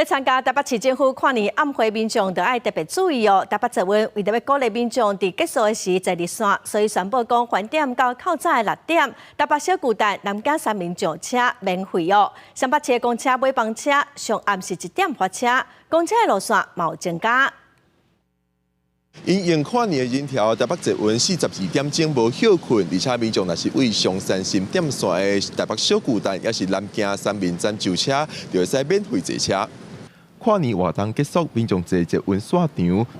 來參加台北市政府跨年暗會民眾，就愛特別注意哦。台北捷運為著欲鼓勵民眾佇結束的時坐熱線，所以宣布講，翻點到較早的6點，台北小巨蛋南京三民上車免費哦。雙北市的公車尾班車上暗時1點發車，公車的路線嘛有增加。因應跨年的人潮，台北捷運42點鐘無歇睏，而且民眾若是對松山新店線的台北小巨蛋，抑是南京三民站上車，就會使免費坐車。跨年活動結束，民眾坐捷運線場，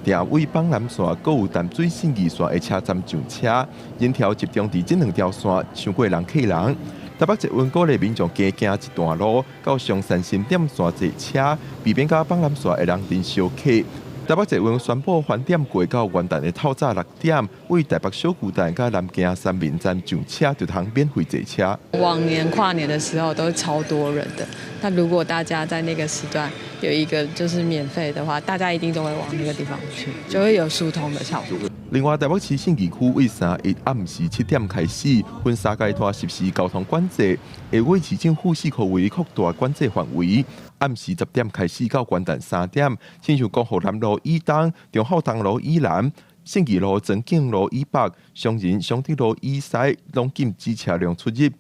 定位板南線，閣有淡水信義線的車站上車，人潮集中佇這兩條線，傷過人客人。台北捷運鼓勵民眾加行一段路，到松山新店線坐車，避免佮板南線的人陣相卡。台北捷運宣布翻點過到元旦的透早6點，對台北小巨蛋佮南京三民站上車就通免費坐車。往年跨年的時候都是超多人的，那如果大家在那個時段有一個就是免費的話，大家一定都會往那個地方去，就會有疏通的效果。另外，台北市信義區對31暗時7點開始，分三階段實施交通管制，會對市政府四箍圍擴大管制範圍。暗時10點開始到元旦3點，親像光復南路以東、忠孝東路以南、信義路、莊敬路以北、松仁松德路以西，攏禁止車輛出入。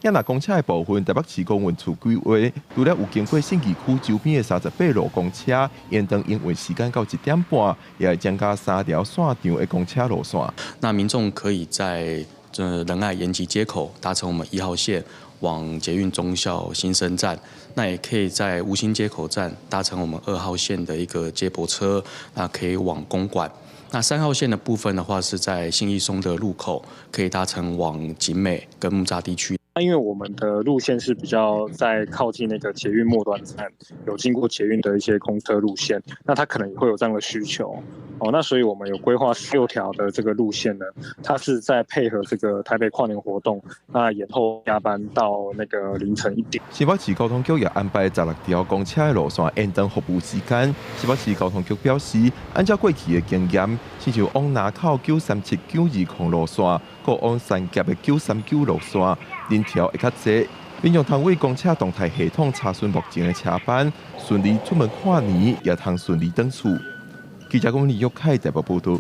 若公車的部分，台北市公運處規劃，除了有經過信義區周邊的38路公車，延長營運時間到1點半，也會增加三條線場的公車路線。那民眾可以在這仁愛延吉街口搭乘我們1號線往捷運忠孝新生站，那也可以在吳興街口站搭乘我們2號線的一個接駁車，那可以往公館。那3號線的部分的話，是在信義松德路口可以搭乘往景美跟木柵地區。那因為我們的路線是比較在靠近那個捷運末端站，有經過捷運的一些公車路線，那它可能也會有這樣的需求哦。那所以我們有規劃6條的這個路線呢，它是在配合這個台北跨年活動，那延後加班到那個凌晨1點。新北市交通局也安排16條公車的路線延長服務時間。新北市交通局表示，按照過去的經驗，親像往林口937、920路線，閣往三峽的939路線，人潮會較濟。民眾通對公車動態系統查詢目前的車班，順利出門跨年，也通順利轉厝。記者龔李玉凱台北報道。